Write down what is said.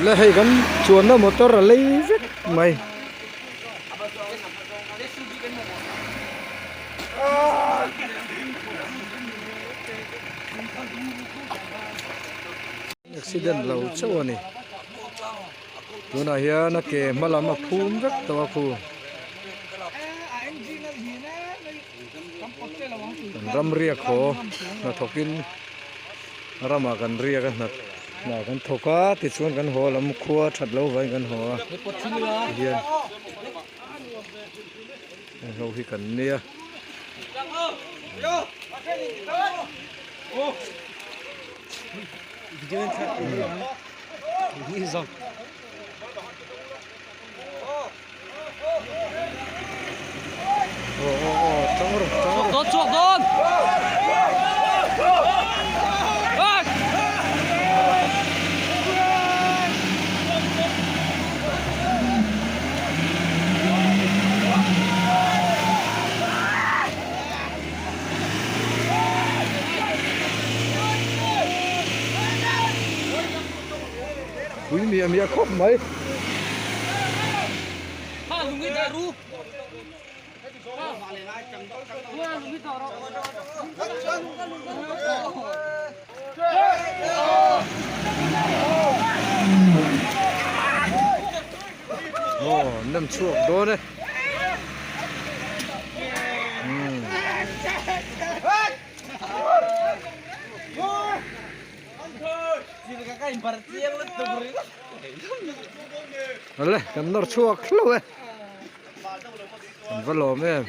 Le hei kan chuanna motor a lei vek mai. Accident lo chauh a ni. Tunah hian a ke hma lam a phum vek tawh a khu. Kan ram riak haw hnathawkin ramah kan riak a hna hna kan thawk a tichuan kan haw lam khua that lo vangin kan haw a tihian heng ho hi kan nia. Chhuak dawn! Pui miah miah khawp mai. Aw nem chhuak dawn e. Awle kan nawr chhuak hlauh e. An va lawm em.